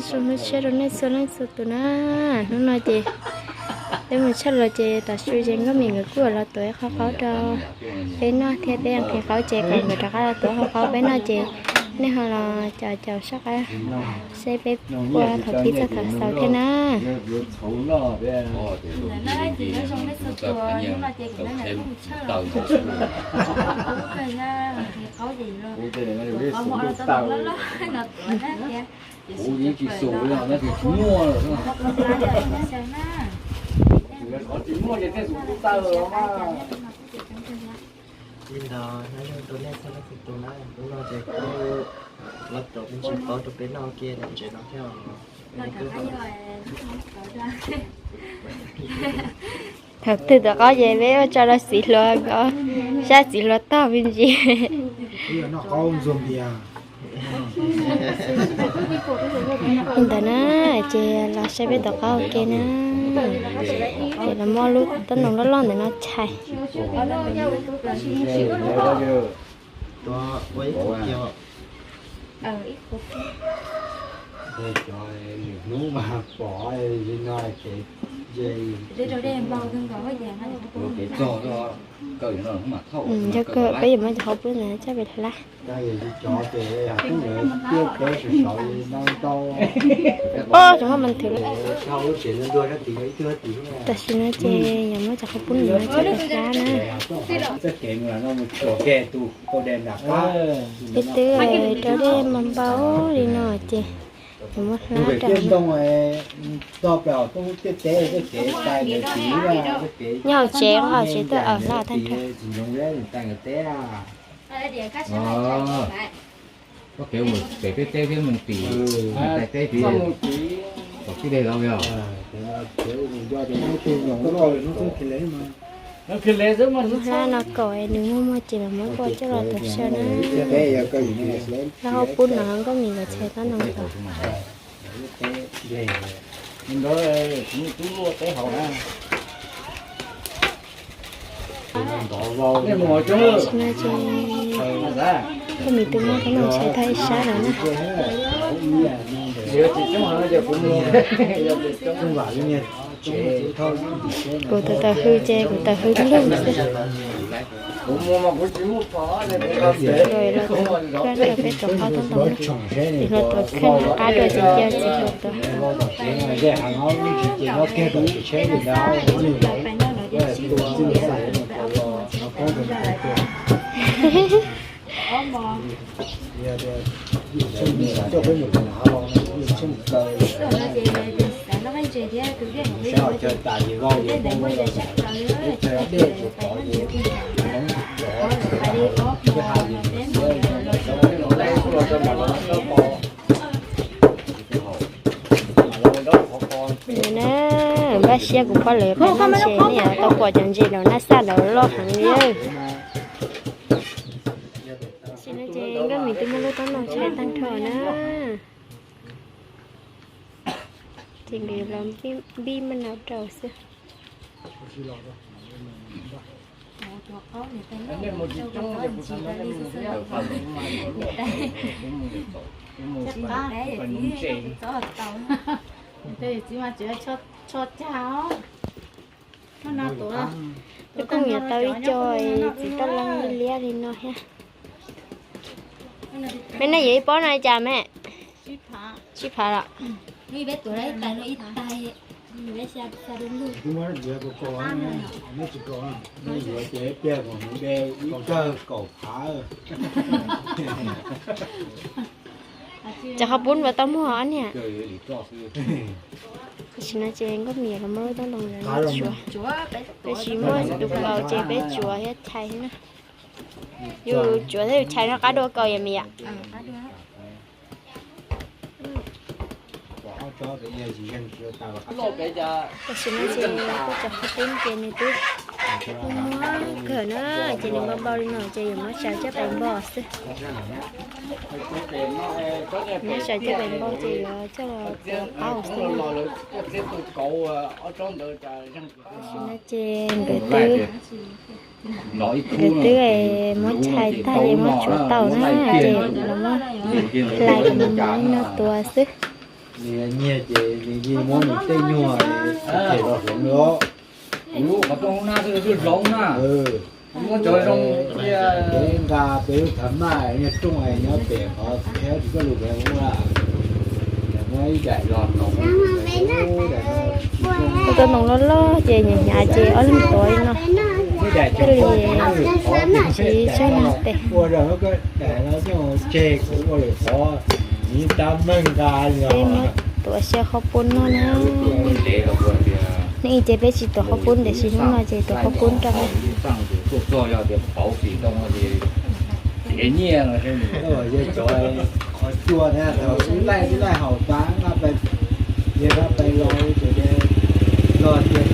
Zoo hnub tshiab rau nej txhua leej txhua tus na. Hnub no ces peb mus tshaj los ces tav su ces Nkauj Mim nkawd kuj los tuav ib qho qaub rau peb noj thiab peb nqhis qaub ces kom nkawd rov qab los tuav qho qaub peb noj ces nej ho los caum caum soj qab saib peb ua thaum pib txog thaum xaus thiab na. Li ntawd nyob zoo rau nej txhua leej txhua tus na, hnub no ces kuv los tuav me ntsis qaub rau peb noj ua ke ntawm ntses no thiab. Thaum twg tuav qaub ces peb ua tso rau txiv hluas ko, saib txiv hluas tog me ntsis. Li ntawd na, ces los saib peb tuav qaub ua ke na. Ces los muab lub taub ntoo loj loj ntawm no chais. Nco kawg peb yuav muab cov qhaub pub ntawd coj pem hlab. Os, cov muaj mas thwm lawm. Tam sim no ces yuav muab cov qhaub pub ntawd coj pem hlab na. Peb twb rau dej npau npau li no ces yuav muab hlab rau. Nyob hauv tsev, hauv tsev tuaj hlab tag nrho. Koj kev ua pem peb teb thiab mus tim Thaib teb tim kom tib dej los os. Hlab no kom nws muaj muaj ces los muab koj coj los tuav saw na. Hlab qhaub pub no Nkauj Mim nkawd txhais taub ntoo tuav. Nkauj Mim twb muab taub ntoo txhais tag ib sab lawm na. Kuv tus tawm hws ces kuv tawm hws lug xwb. Los tuav kheej rau peb tuav qhaub taub ntoo na. Txiv hluas tuav kheej qab dua ces cia txiv hluas tuav. Npaj siab kuv pom lawv pab noj ntses ne, tau pom cov ntses los naj xaj los loj heev li. Tam sim no ces Nkauj Mim twb muab lub taub ntoo txhais tag nrho na. Ces nkawd los npij maj nau rau xwb. Peb kuj nyiam tau ib co txiv taj leej liab liab li no thiab. Peb nej yuav ib pob no li cas me? Tsib phav los? Cov qhaub pub npua tau muag ob niag. Tam sim no ces Nkauj Mim los muab lub taub ntoo ntawd tsuav. Peb tsis muaj tus kaus ces peb tsuav thiab chais na. Yus tsuav thiab yus chais no qab dua kaus yom Mim yom. Tam sim no ces kuj cov qhaub pub ces nws twb muag kawg na, ces nws npau npau li no ces yuav muab xaws coj pem npog xwb. Muab xaws coj pem npog ces yuav coj los tuav qaub xwb. Tam sim no ces nkawd twb, nkawd twb muab chais tag ces muab tsuav tau na, ces los muab hlais kom nws noj tuav xwb. Nws nyiag ces nws yeej muab nws tej nyuag them los hloov los. Kuv qhov rooj hoob nab xwb twb hloov na. Muab cov zoo cia. Peb nqa peb lub thav maj nyob rooj es nyob pem qhov kheb tsis txoj lus pem ua. Muab ib daim los hloov. Ua tau ntoo loj loj ces nyiam hnyav ces ob leeg tuav li no. Thiaj li tsis tshab nag tes. Ua rau daim no tseg kuv ua lawm qhov, nws tab meeg nqa los. Peb muab tuav xyaw qhaub poob noj na. Neej ces peb tsis tuav qhaub poob tiam sis hnub no ces tuav qhaub poob rau peb. Yog cov qhov cua na, thaum ib laij ib laij haum tas, ib laij pais los ces los tias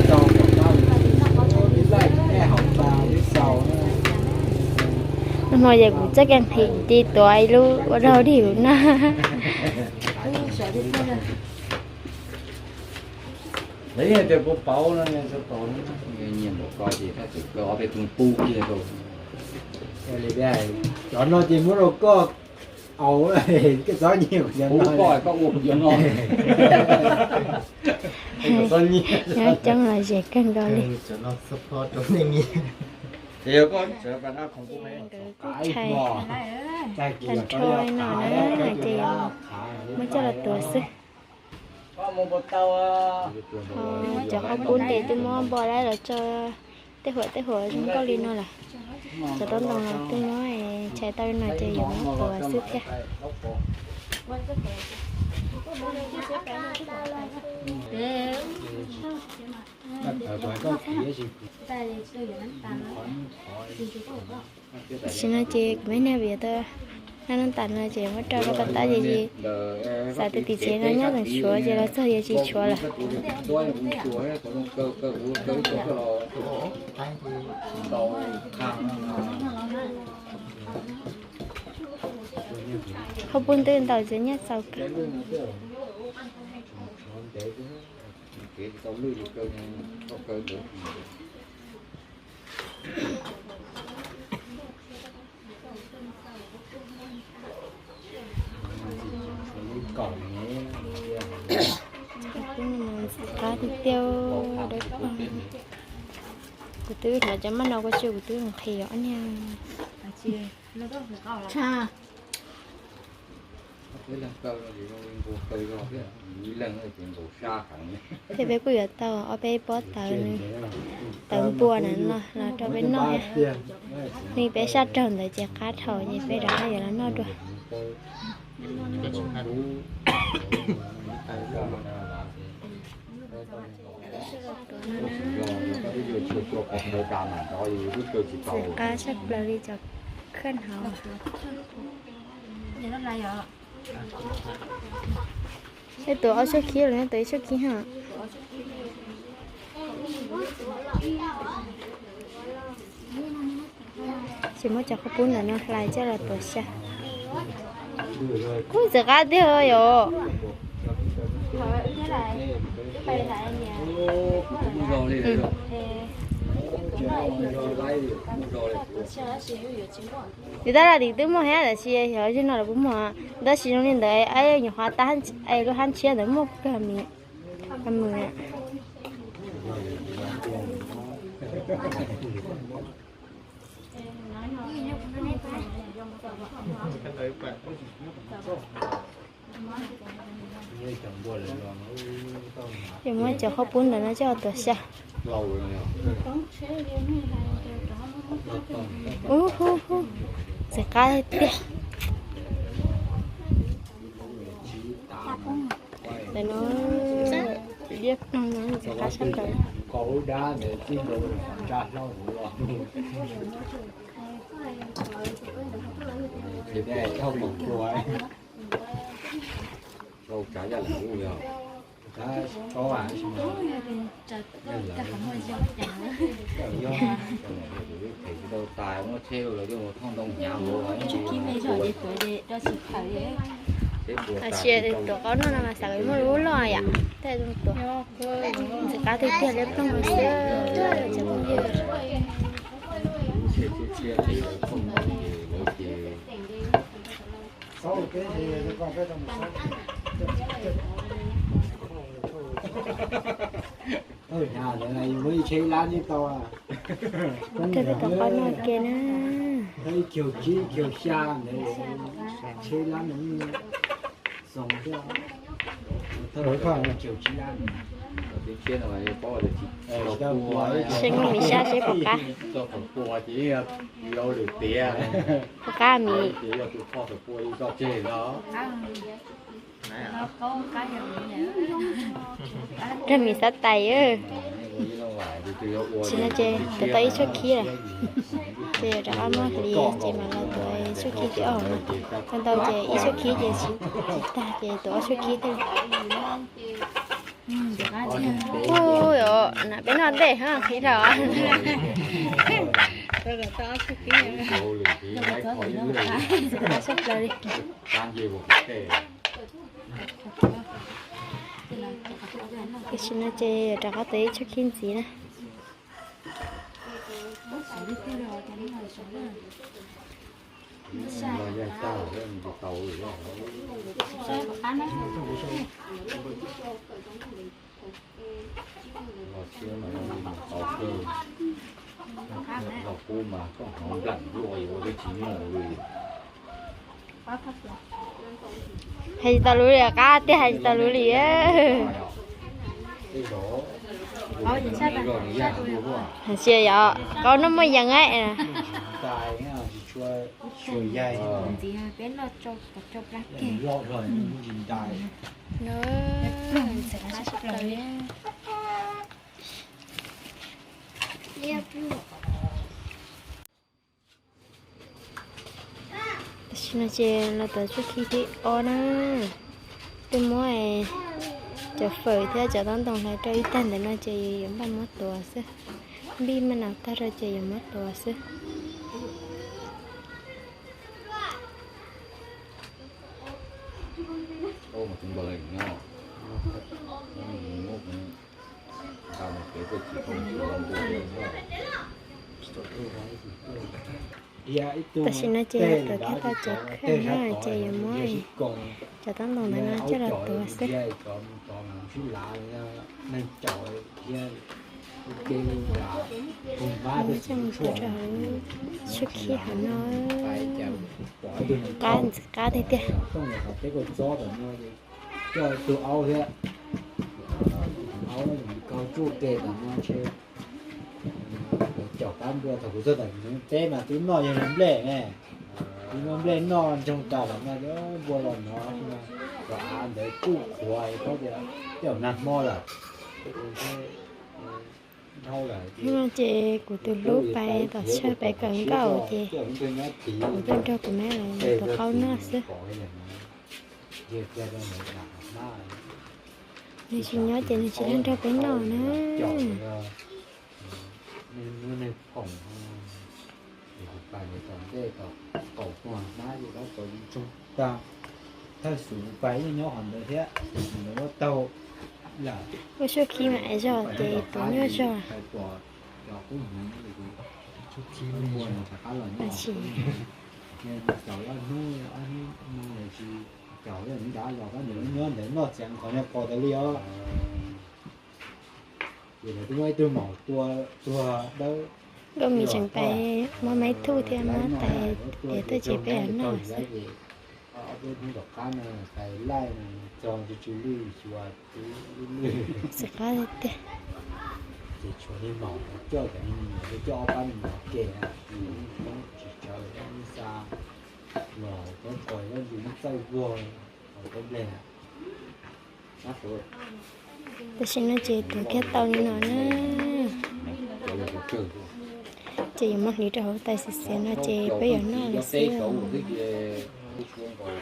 tau kom tau ib laij ib laij haum tas ib xaus. Hnub no ces kuv txoj kev nqhis ces tuav ib lub ua rau dib na. Lawv yeej tias puas pauv no, nyiam npaum ko ces thaj tsam kaw ob peb tug pub kiag rau. Cov no ces muab rau koj aus, koj txhob nyiag kuv cov no. Koj ua kuv cov no. Txhob nyiag. Nyob coob los zem kawg nkaus li. Ces yog koj tseem pab nqa khoom kuj me. Nkawd kuj tshais tag nrho no na, ces muab coj los tuav xwb. Ho cov qhaub poob ces twb muab npo lawm los tso tej huam tej huam zoo nkauj li no lawm. Cov tob ntoo los twb muab tshais tau li no ces yuav muab tuav xwb thiab. Tam sim no ces kuv me niag vim tau nab nab tas no ces muab rau rau koj tab ces xav tias tim tsev no nyob tseem tshuav ces los txog ces tsis tshuav lawm. Qhaub poob twb ntau ces nyiaj txaus kawg. Qab tiag tiag. Kuv twb hnov cov maj no kuv tsis, kuv twb nqhis ob niag. Thiab peb kuj yuav tau ob peb pob tawv, tawv npua na no los rau peb noj thiab. Nws peb sab raug ntawd ces qab dhau ces peb rov qab yuav los noj dua. Txiv qab tshaj plaws li cov khaj hauv. Neb tuav ob tshuab khib los neb tuav ib tshuab khib ha? Tsis muab cov qhaub poob ntawm no hlais coj los tuav xyaw. Kuj txiv qab tiag yom. Yus tab laj tim twb muaj thiab tab sis yog yog no los kuj muaj, tab sis zoo li ntawd nyuam qhuav tas lub hab ntshiab ntawd muaj kawg mis. Ces muab cov qhaub poob ntawm no coj tuav xyaw. Ub hu hu, txiv qab tiag. Ntawm no liab ploog no txiv qab sab plaws. Tam sim tuav qaub noj no mas xav muaj lub loj yom, tej tuav ntxim qab tiag tiag liab ploog no xwb. Rau peb tom qab no ke na. Seb muaj miv sab seb puas qab. Puas qab miv. Rau miv xav tais. Tsis no ces tau tau ib tshuab khib lawm. Ces rov qab muab hliv ces mam los tuav tshuab khib thib ob no. Tau ntau ces ib tshuab khib ces tsis tag ces tuav ob tshuab khib thiab. Ui, na peb noj ntej hab qhib rau. Tam sim no ces rov qab tuav ib tshuab khib ntxiv na. Hais tsis tau lus li qab tiag, hais tsis tau lus li. Hais tsis yog qaub no muaj yees. Tam sim no ces los tuav tshuab khib thib ob na. Twb muab cov fawm thiab cov tob ntoo hlais rau ib tag ntawm no ces yuav npaj muab tuav xwb. Npij maj nas tag rau ces yuav muab tuav xwb. Tam sim no ces tuav kiag tau cov khawj na ces yuav muab cov tob ntoo ntawd no coj los tuav xwb. Muab coj mus tuav rau hauv tshuab khib hauv no. Qab ntxim qab tiag tiag. Coj tus aub thiab, tus aub kaug tsuj ke tom no ntshe caum qab nplua. Thaum kuv txog tom teb mas twb noj yog nplej ne, twb muab nplej noj ntsoog tas lawm no, npua los hnov, tom av ntawd kuj qhuav paub tias tej zaum nag hmo lawm. Hnub no ces kuv tus hlub pais tom tshawj pais kawm nkauj ces kuv tuaj nrog kuv mab lawv tus qaub noj xwb. Nws tsis nyob ces nws tsis los nrog peb noj na. Thawj xub pais yeej nyob qhov ntawd thiab, ua tshuab khib mas zog ces tuav nyuaj zog. Tab sis Nkauj Mim tseem pais muab maib thuj thiab muab tais tiav tuaj ces peb mam noj xwb. Xwm qab tiag. Tam sim no ces tuav kiag tau li no na. Ces yuav muab hliv rau hauv tais xiav xiav no ces peb yuav noj lawm xwb.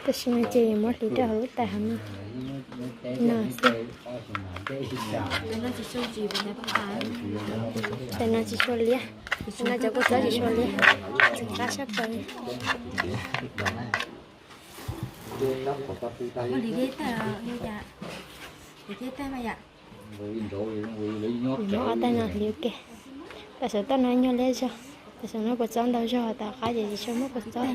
Tam sim no ces yuav muab hliv rau hauv lub tais hauv no xwb. Tais no tsis tshua liab, tais no cov kua txob tsis tshua liab, txim qab sab plaws. Muab ob tais no hliv ua ke, tais saum toj no nyuag liab zog. Tam sim no puas txob ntau zog, tom qab ces tsis tshua muaj puas txob.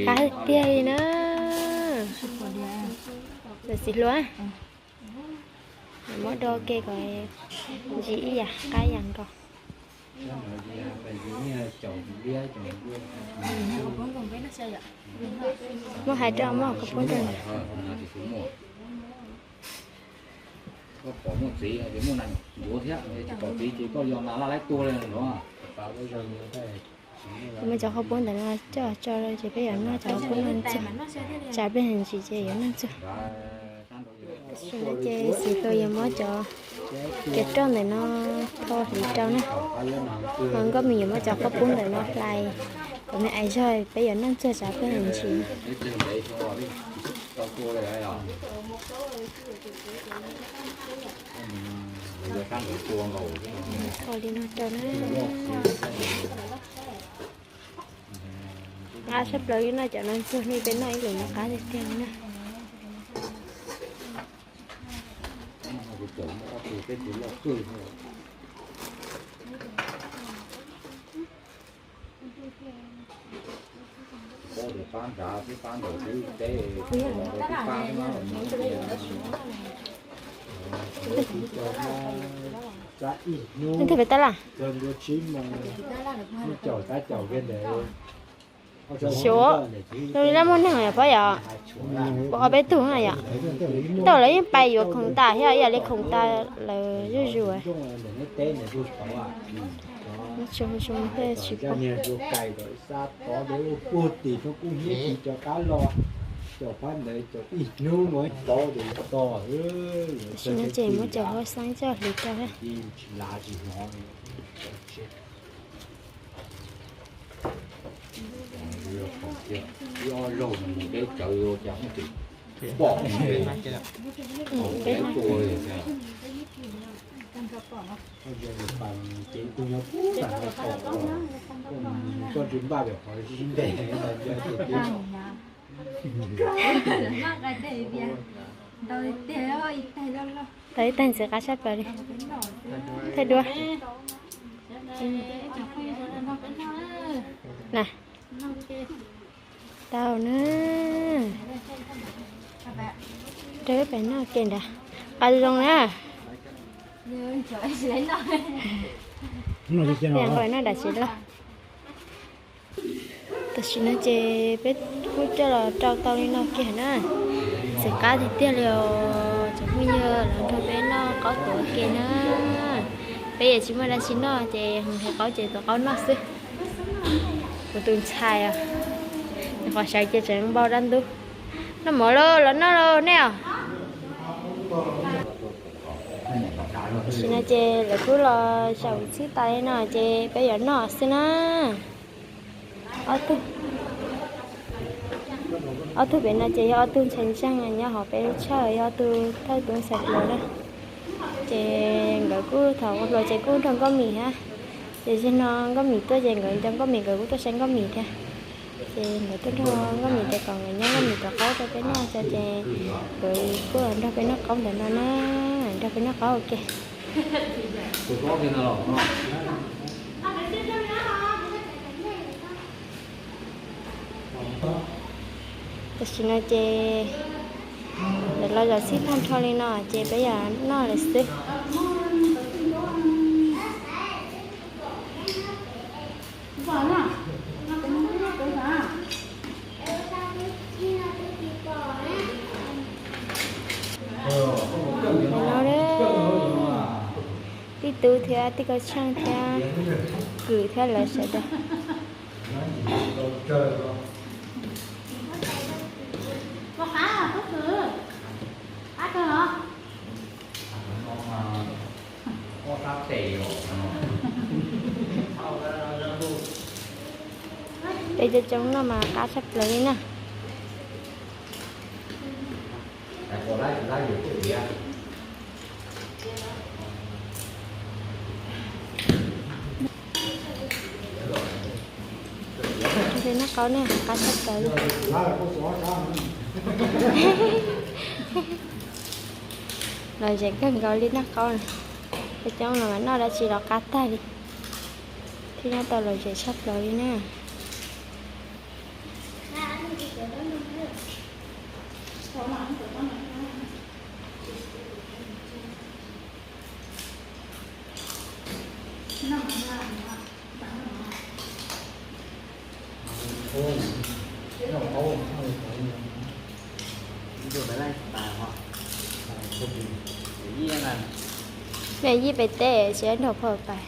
Qab tiag li na. Lawv txiv hluas, muab do ke kom ntsis ib yam qab yam nkaus. Muab hais rau, muab koj pub rau. Muab cov qhaub poob ntawm no coj tso rau ces peb yuav noj cov qhaub poob no ntxiag. Tsam peb ntsis ces yuav noj ntxiag. Tam sim no ces xib hluas yuav muab cov kev roj ntawm no tho hliv rau na. Ho Nkauj Mim yuav muab cov qhaub poob ntawm no hlais kom me ais zog, peb yuav noj ntxiag tsam peb ntsis. Tho li no rau na. Qab tshaj plaws li no, cov no ntxiag ne, peb noj ib lwm no qab tiag tiag na. Ib tug pem tab laj. Xyov, zoo li laj muaj neeg yom Pov yom? Puas ho peb tug na yom? Tau lawv yeej pais yuav khoom tas thiab, ib yam li khoom tas lawv zuj zus. Tsis pom. Tam sim no ces muab cov huab xeeb coj hliv rau na. Tau ib tag ntxiv qab tshaj plaws li. Thaij duab na. Tau na. Rau peb noj ke nrad. Qab zoo na. Noj dam tsi lawm. Tam sim no ces peb kuj coj los rau tau li no kiag na. Ntxim qab tiag tiag li os, cov phooj ywg los nrog peb noj qaub tuav ke na. Peb yuav tsis muaj dab tsi noj ces hais qaub ces tuav qaub noj xwb. Kuv tus ntxhais os, nyuam qhuav sawv ces tseem npau dab ntub. Noj mov lauj, los noj lauj nej os. Tam sim no ces lawv kuj los zaum txhib tas li no ces peb yuav noj xwb na. Ob tug, ob tug pem no ces yog ob tug ntxhais ntseeg nyob hauv peb lub tshawj, yog ob tug thawj tub ntxhais hluas na. Ces nkawd kuj thaum ua hluas ces kuj nrog Nkauj Mim thiab. Ces zaum no Nkauj Mim tuaj ces nkawd nco Nkauj Mim, nkawd kuj tuaj saib Nkauj Mim thiab. Ces nkawd tuaj nrog Nkauj Mim ces kom nkawd nyob Nkauj Mim tuav qaub rau peb noj tso ces nkawd kuj los nrog peb noj qaub ntawm no na, nrog peb noj qaub ua ke. Tam sim no ces lawv los zaum txhib tag nrho li no ces peb yuav noj lawm xwb. Tij Tub thiab tij Kab Tsheej thiab Kwm thiab lawv sawv daws. Peb coob coob noj mas qab tshaj plaws li na. Li noj qaub ne, qab tshaj plaws li. Lom zem kawg nkaus li noj qaub na. Cov coob no mas noj dab tsi los qab tag li. Thiab nyob tau lom zem tshaj plaws li na. Mej yij pem teb tsis nrog phauj pais.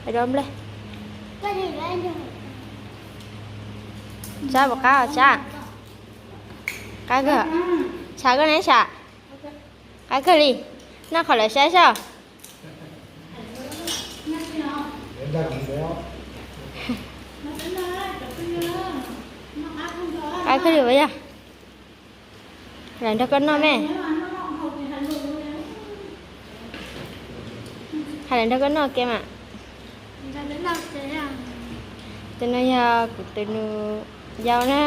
Pais rau nplej. Tsab puas qab os Tsab? Qab kawg. Tsab koj ne Tsab? Qab kawg li. Noj qhov lawv saib saib. Qab kawg li puas yog? Lawv nrog koj noj me. Hais lawv nrog koj noj ke mas. Tus no yog kuv tus nus yau na.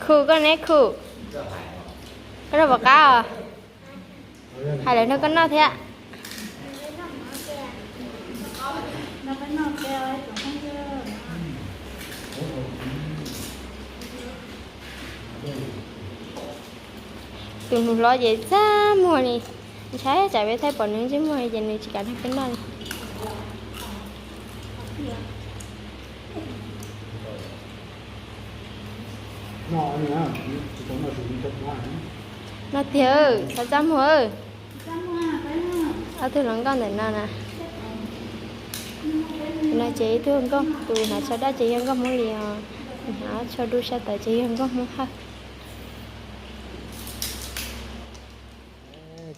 Khu koj ne khu. Koj noj puas qab os? Hais lawv nrog koj noj thiab. Tus nus hlob ces txaj muag li, ntshai tsam peb thaij pom nws ntsej muag ces nws tsis kam nrog peb noj li. Noj tiag, txhob txaj muag. Ob tug hluas nkauj ntawm no na. No ces ib tug nkauj tus hnav tsho daj ces yog nkauj Hmoob Lis os, hnav tsho dub sab tawv ces yog nkauj Hmoob Hawj.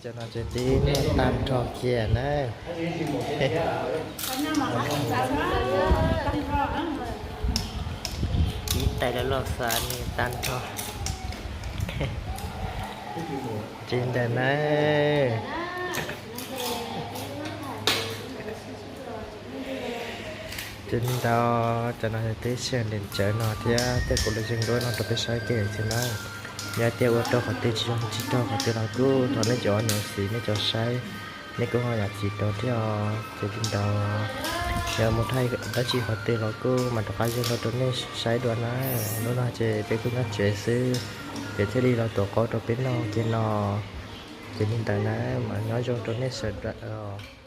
Cov no ces twb noj tag nrho kiag na. Ib tais los loj xav ni tag nrho. Ces ntawm na, ces li ntawd, cov no twb sij hawm ntev tsawv no thiab tej kuv los zeeg duab no rau peb saib kiag xwb na. Yog tias ua rau qhov twg tsis zoo tsis raug qhov twg los kuj thov nej cov niam txiv nej cov saib, nej kuj ho zam txim rau thiab os. Ces li ntawd, yog mus thaij dab tsi qhov twg los kuj mam rov qab zeeg rau rau nej saib dua na. Hnub no ces peb kuj nyob tsev xwb, peb thiaj li los tuav qaub rau peb noj kiag no. Ces li ntawd na, mas nyob zoo rau nej sawv daws os.